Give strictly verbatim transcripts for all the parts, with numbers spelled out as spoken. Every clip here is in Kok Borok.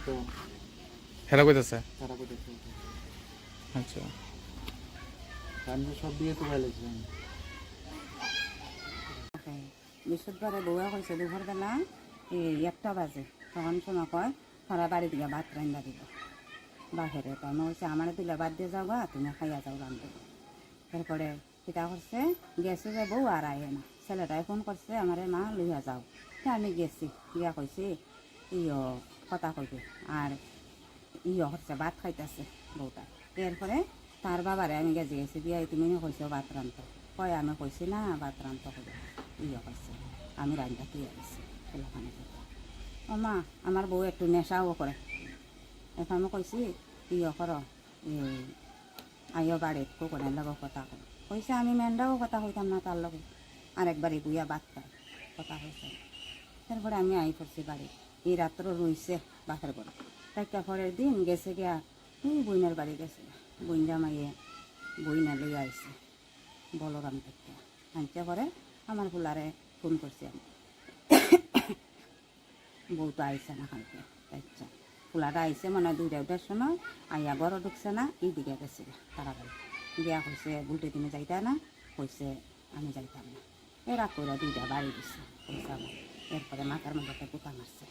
তো হেরা কইতাছে? তারা কইতাছে। আচ্ছা। আমি তো সব দিয়ে তো পাইলাইছি আমি। বৃহস্পতিবারে বউয়ে কইছে দুপুরবেলা এই একটা বাজে, তখন সময় কয়, "তোরা বাড়ি দিকে ভাত রান্না দিব।" বাপেরে তাই মনে হচ্ছে, "আমার দিলে বাদ দিয়ে যাও গা, তুমি খাইয়া যাও রান্ধে।" এরপরে কিতা করছে, গেছে যে বউ আর আয় না। ছেলেটায় ফোন করছে, "আমারে মা লইয়া যাও।" তে আমি গেছি, গিয়া কইছি, "ইয়ো, কথা কইবে।" আর ইয়ো করছে, ভাত খাইতেছে বউটা। এরপরে তার বাবারে আমি গেছি গেছি, "বিয়াই তুমি না কইছো ভাত রান্ধতে?" কয়, "আমি কইছি না ভাত রান্ধতে কইবে।" ইয়ো করছে, আমি রান্না তুই গেছি, পোলাপানে করতে। "ও মা, আমার বউ একটু নেশাও করে।" এখন আমি কইছি, "ইয়ো করো।" এই আইও বাড়িত, খোকনের লগে কথা কয়। কইছে, "আমি মেন্ডাও কথা কইতাম না তার লগে।" আর একবারে বুয়া বাদ পায়, কথা কইছে। তারপরে আমি আই পড়ছি বাড়ি। এই রাত্র রইছে বাপের ঘরে। তাইকা পরের দিন গেছে গিয়া, এই বইনের বাড়ি গেছে। বইন জামাইয়ে বইনে লইয়া আইছে বলরাম থেকে। আনতে পরে আমার ফুলারে ফোন করছি আমি। বউ তো আইছে না কালকে। আচ্ছা, ফুলাটা আইছে মনে হয় দুইটা উঠার সময়, আইয়া ঘরও ঢুকছে না, এইদিকে গেছে গা, তারা বাড়ি। গিয়া কইছে, "বুলটি তুমি যাইতা না?" কইছে, "আমি যাইতাম না।" এরা কইরা দুইটা বাড়ি দিছে, কইছে আমার। এরপরে মাথার মধ্যে একটা গুতা মারছে।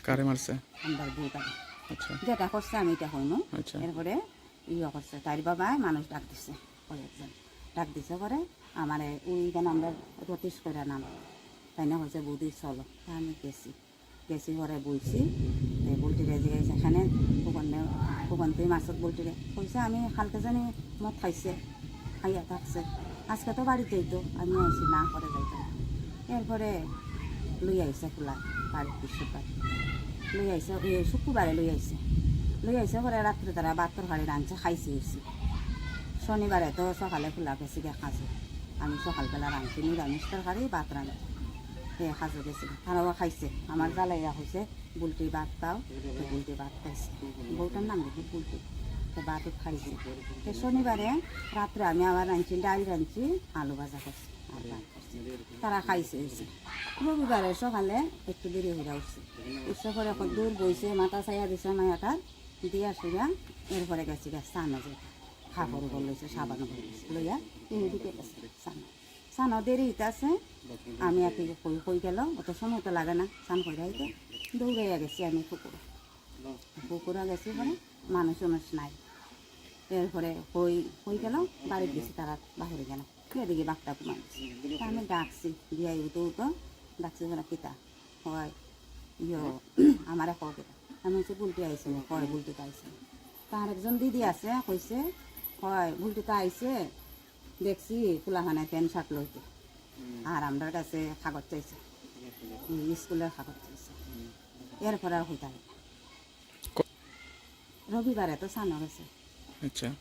কারে মারছে? আমার বউটারে। আচ্ছা। যেটা করছে আমি এটা হইমু। আচ্ছা। এরপরে ইয়ে করছে, তার বাবায় মানুষ ডাক দিছে, কয়েকজন ডাক দিছে পরে আমারে ওই কেন আমরা রতিশ করে নাম, তাই না হয়েছে, "বৌদি চলো।" তা আমি গেছি, গেছি পরে বলছি, তো বুলটিরে জিজ্ঞাসা এখানে ওখানে, ওখান থেকে মাছত বুলটিরে কইছে, "আমি কালকে জানি মদ খাইছে, খাইয়া থাকছে, আজকে তো বাড়িতেই তো আমি আইছি না করে যাইতাম।" এরপরে লই আইছে খোলা বাড়ির শুক্রবার, লই আইছে, এই শুক্রবারে লই আইছে, লই আইছে পরে রাত্রে তারা ভাত তরকারি রাঁধছে, খাইছে হয়েছে। শনিবারে তো সকালে খোলা গেছে গিয়া খাসে, আমি সকালবেলা রাঁধছি নিরামিষ তরকারি, ভাত রাঁধছি। এ খাসে গেছে, তারাও খাইছে। আমার জ্বালাইয়া হয়েছে, "বুলটি ভাত খাও।" তো বুলটি ভাত খাইছে। বউটার নাম দেখি বুলটি। তো ভাতও খাইছে। তো শনিবারে রাত্রে আমি আবার রাঁধছি, ডাল রাঁধছি, আলু ভাজা করছি, আর ভাত করছি। তারা খাইছে হয়েছে। রবিবারে সকালে একটু দেরি হয়ে উঠছে। উঠছে পরে কত দূর বইছে, মাথা ছাইয়া দিছে মায়াটার, দিয়া শুয়া, এরপরে গেছি গা স্নানো যেতে। কাপড় উপর লইছে, সাবান উপর লইছে, লইয়া এই দিকে গেছে স্নানো। স্নানো দেরি হইতে আছে, আমি আর কি কই, কই গেল, অত সময় তো লাগে না, স্নান করে আইতে। দৌড়াইয়া গেছি আমি পুকুরে। পুকুরে গেছি মানে মানুষ উনুষ নাই। এরপরে কই, কই গেল, বাড়িত গেছি, তারা বাহিরে গেল। এদিকে বাঘটা ঘুমাই গেছে। তা আমি ডাকছি, গিয়া উঠো উঠো, ডাকছি বলে, "কিতা?" হয়, ইয়ো, আমারে কও কিতা? আমি হচ্ছে বুলটি আইছে, কয় বুলটি তো আইছে। তার একজন দিদি আছে, কইছে, কয় বুলটি তো আইছে, দেখছি পোলাপানে প্যান্ট শার্ট লইতে। আর আমরার কাছে কাগজ চাইছে, হুম, স্কুলের কাগজ চাইছে। এরপরে আর হইতে হবে না। ক- রবিবারে তো স্নানো গেছে। আচ্ছা।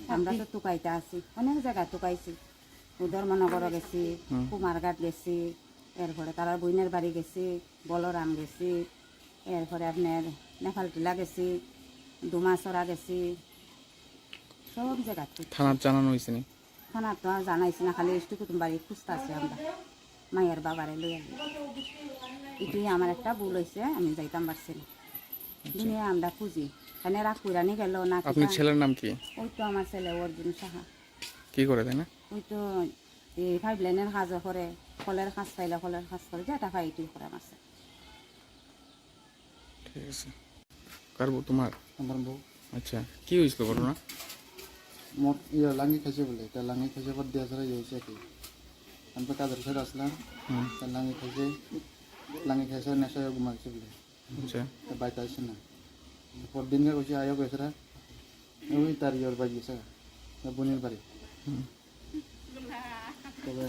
আমরা তো তুকাইতে আছি, অনেক জায়গায় তুকাইছি। ও ধর্মনগরও গেছি, হুম। কুমারঘাট গেছি, এরপরে তারা বইনের বাড়ি গেছি, বলরাম গেছি, এরপরে আপনার নেপালটিলা গেছি, ডুমাছড়া গেছি, সব জায়গাতে। থানাত জানানো হয়েছে নি? থানাত তো আর জানাইছি না, খালি এসটি কুটুম বাড়ি খুঁজতে আছি আমরা, মায়ের বাবারে লইয়া। এটাই আমার একটা ভুল হয়েছে, আমি যাইতাম পারছি না। আচ্ছা। দুনিয়া আমরা খুঁজি, এখানে রাগ কইরা নিয়ে গেল না আপনার কিতা? ছেলের নাম কি? ওই তো আমার ছেলে অর্জুন সাহা। কি করে তাই না? ওই তো এই পাইপ লাইনের কাজও করে, কলের কাজ পাইলে কলের কাজ করে, যেটা পাই এটাই করে আমার ছেলে। ঠিক আছে। কার বউ তোমার? আমার বউ। আচ্ছা, কি হয়েছিল ঘটনা? মোট ইয়ে লাঙ্গি খাইছে বলে, তা লাঙ্গি খাইছে পর দিয়া ছাড়া ইয়ে হয়েছে আর কি। আমি তো কাজের সাথে আসলাম, হুম। তা লাঙ্গি খাইছে, লাঙ্গি খাইছে, নেশা হয়ে ঘুমাইছে বলে। আচ্ছা। তা বাড়িতে আসছে না। পর দিনকে কইছে, "আয়ো গেছে রে।" ওই তার ইয়ের বাড়ি গেছে, তা বোনের বাড়ি। হুম। তবে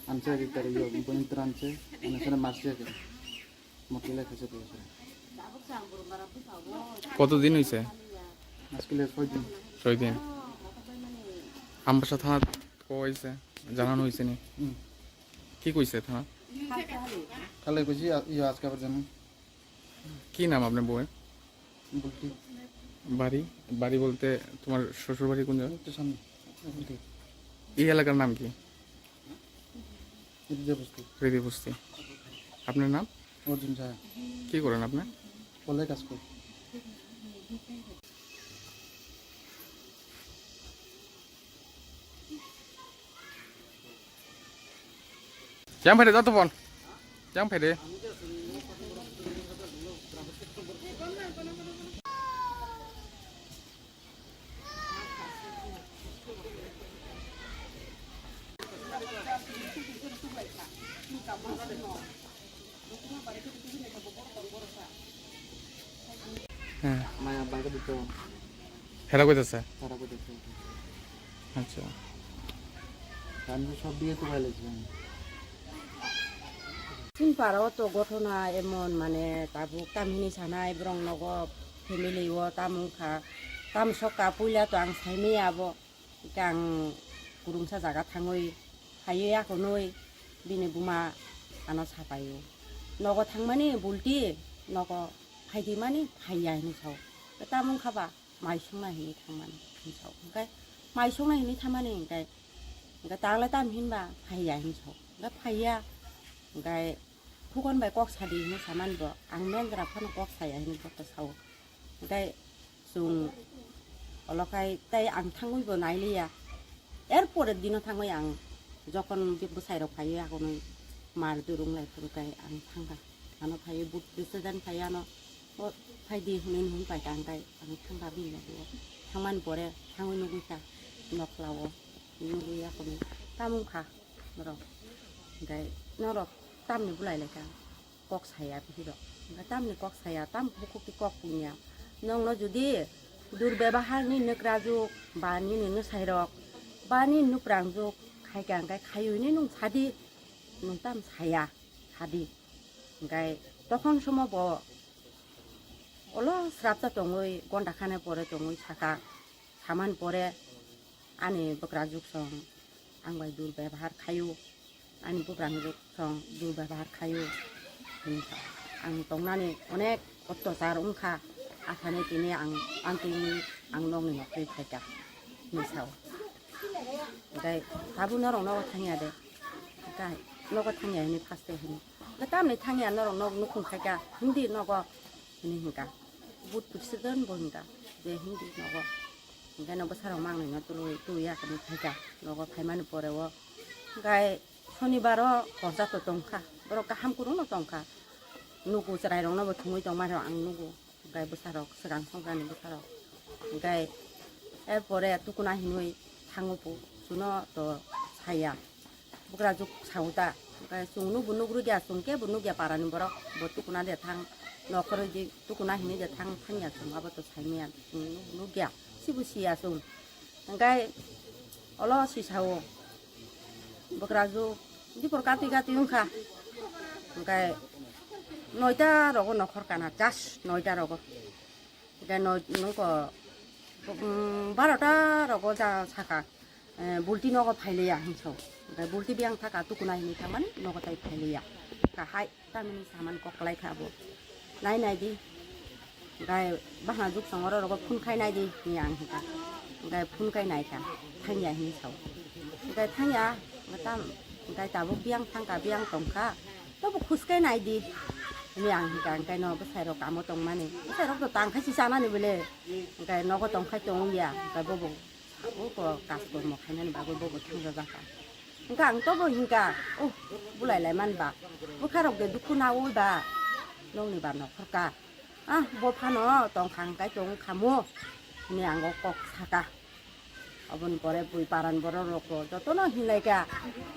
আনছে আর কি, তার ইয়ে, বোনের তো আনছে, মানে সেটা মারছে আর কি। মোটিলা খাইছে তো গেছে। কতদিন হয়েছে? আজকে লেট ছয় দিন। ছয় দিন। আমবাসা থানাত কওয়া হয়েছে, জানানো হয়েছে নি? হুম। কি কইছে থানা? তাহলে কইছি, আ-, ইয়ে, আজকে আবার জানো। কি নাম আপনার বউয়ের? বুলটি। বাড়ি? বাড়ি বলতে তোমার শ্বশুর বাড়ি কোন জায়গা? একটু সামনে। বুলটি। এই এলাকার নাম কি? হৃদয় বস্তি। হৃদয় বস্তি। আপনার নাম? অর্জুন ঝা। কি করেন আপনি? Kolai kasko. Yang phaide, jatobon. Yang phaide. Hera koi jasa? Hera koi jasa. Acha. Kami sab diye to khaile jang. Chin para o to gothona emon mane tabuk tamhini sanai borok nogo family o tamung kha. Tam sokka puila to ang saimaya abo. Hingke ang kurungsa jaga thangwi phaiwi akhunwi bini buma ano sapaio. Nogo thangmani bulti nogo phaidi mani phaiya hinwi sao. Tamung kha ba mai songna hinwi thangmani hinwi sao. Hingke mai songna hinwi thangmani hingke, hingke tangle tam hinba phaiya hinwi sao. Hingke phaiya hingke phukon bai kok sadi hinwi samani bo ang mengra phano kok saya hinwi bo to sao. Hingke chwng olo khai tei ang thangwi bo nailiya. Er pore dino thangwi ang jokon bwsai rok phaiwi agonwi mar durung lai phuru khai ang thangkha. Ano phaiwi but president phai ano, o phaidi hinwi hwn paikha ang khai ang thangkha bini loge o. Thangmani pore thangwi nugwi kha nokla o, nugwi agonwi tamung kha norok. Hingke norok tamni bulai lai kha. Kok saya bihirok. Hingke tamni kok saya, tam bukhuk ti kok punya. Nongno jodi durbebahar ni nukra juk, ba nini nusairok, ba nini nuprang juk, khaikha hingke khayui ni nung sadi, nung tam saya, sadi. Hingke tokhon somo bo olo srapsa tongwi, gonda khane pore tongwi saka, saman pore ani bwkrajwk song ang bai durbebahar khaio, ani bwkrajwk song durbebahar khaio. Hinwi ang tongnani onek ottachar wngkha, asani tini ang amtwini ang nokni nokni phaikha hinwi sao. Hingke tabuk norok nogo thangya de, hingke nogo thangya hinwi first day hinwi, hingke tamni thangya norok nog nukhung khaikha hindi nogo hinwi hingka, but president bo hingka je hindi nogo. Hingke no bwsarok mangnai no tului twiya hinwi phaikha nogo, phaimani pore o hingke sonibaro porja to tongkha, borok kaham kwrwngno tongkha, nugo chwrairokno bo thwngwi tongmani ang nugo. Hingke bwsarok swkang songkani bwsarok. Hingke er pore tukuna hinwi thango po, chuno to saya. Bwkrajwk sao ta. Hingke chwng nubo nugrwkya, chwng kebo nukya parani borok. Bo tukuna de thang, nokhorwi di tukuna hinwi de thang, thangya chwng abo to saimanya. Chwng nubo nukya. Sibo siya chwng. Hingke olo sisao bwkrajwk dipor katwi katwi wngkha. Hingke noita rogo nokhor kana, just noita rogo. Hingke noi nungko, um, barota rogo ja saka, eh, bulti nogo phailiya hinso. Hingke bulti biyang thaka tukuna hinwi thangmani nogo tai phailiya. Kahai. Tamni saman kok kwlai kha bo. Nai nai di. Gai bahna juk song oro rogo phone khai nai di ni ang hika. Gai phone khai nai kha. Thangya hini sao. Gai thangya, tam, gai tabuk biyang thangka, biyang tongkha. Tobo khus khai nai di. Ni ang hika, gai no bwsai rok kamo tongmani. Bwsai rok to tang khai si chanani bole. Gai nogo tong khai tong ya. Gai bobo. Abo ko kas kormo khainani bagwi bobo thangjajakha. Hingkha ang tobo hingkha, oh, bulai lai man ba. Bwkha rok de dukhu nawi ba. Nokni ba nokhor ka. Ah, bo phano tong khang kai tong khamo. Hini ang o kok saka. Aboni pore bui paran borok rok bo jotono hinlai ka.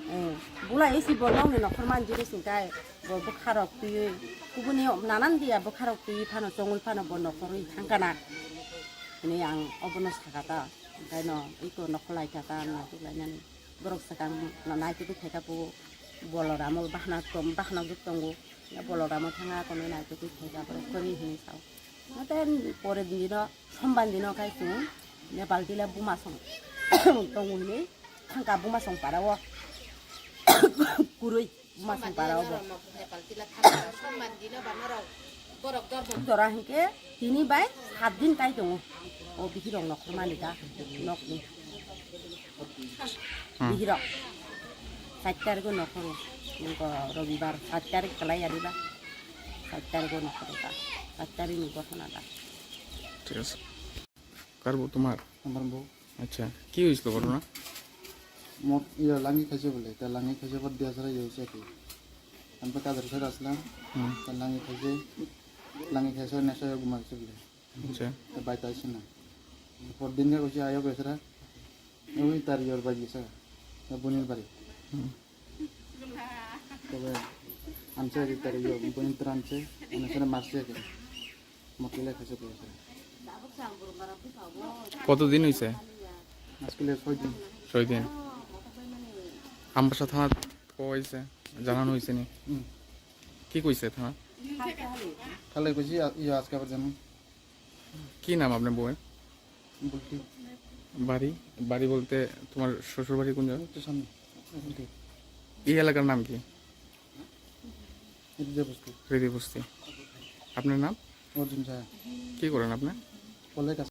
Eh, bulai isi bo nokni nokhor man jini singkai. Bo bwkha rok twi kubuni nanan dia bwkha rok twi phano chongwi phano bo nokhorwi thangkana. Hini ang obono saka ta. Hingke no iko nokholai kha ta, naituk lainani. Borok swkang no naitugwi phaikha bo Boloramo bahna tom, bahna juk tongo. Ya Boloramo thanga konwi naitugwi phaikha borok kwrwi hinwi sao. Nate pore dino, somban dino khai chwng Nepal tila buma song tongo hinwi thangkha buma song para o kwrwi. Masing para obo. Nepal tila thangkha, somban dino ba norok borok dormo. Jora hingke tini bai sat din kai tongo. O bihirok nokhormani da nokni. Hmm. Bihirok. Sat tariko nokhoro. Nungko robibar sat tarik kalai ariba. Sat tariko nokhoro ta. এক তারিখ ঘটনাটা। ঠিক আছে। কার বউ তোমার? আমার বউ। আচ্ছা, কি হয়েছিল ঘটনা? মোর ইয়া লাঙ্গি খাইছে বলে, তা লাঙ্গি খাইছে পর দিয়া ছাড়া ইয়ে হয়েছে আর কি। আমি তো কাজের সাথে আসলাম, হুম। তা লাঙ্গি খাইছে, লাঙ্গি খাইছে নেশা হয়ে ঘুমাইছে বলে। আচ্ছা। তা বাইতে আসছে না। পর দিন যা কইছে আয়ো বেসরা, ওই তার ইয়র বাড়ি গেছে, তা বোনের বাড়ি। হুম। তবে আনছে আর কি, তার ইয়ে, বোনের তার আনছে, আনার সাথে মারছে আর কি। মতিলে খাইছে তো আছে। কতদিন হয়েছে? আজকে ছয় দিন। ছয় দিন। আমবাসা থানা কো হয়েছে? জানানো হয়েছে নি? হুম। কি কইছে থানা? তাহলে কইছি, আ-, ইয়ে আজকে আবার জানো। কি নাম আপনার বউয়ের? বলছি। বাড়ি? বাড়ি বলতে তোমার শ্বশুর বাড়ি কোন জায়গা? এই তো সামনে। বলছি। এই এলাকার নাম কি? হৃদয় বস্তি। হৃদয় বস্তি। আপনার নাম? অর্জুন সাহা। কি করেন আপনি? কলের কাজ।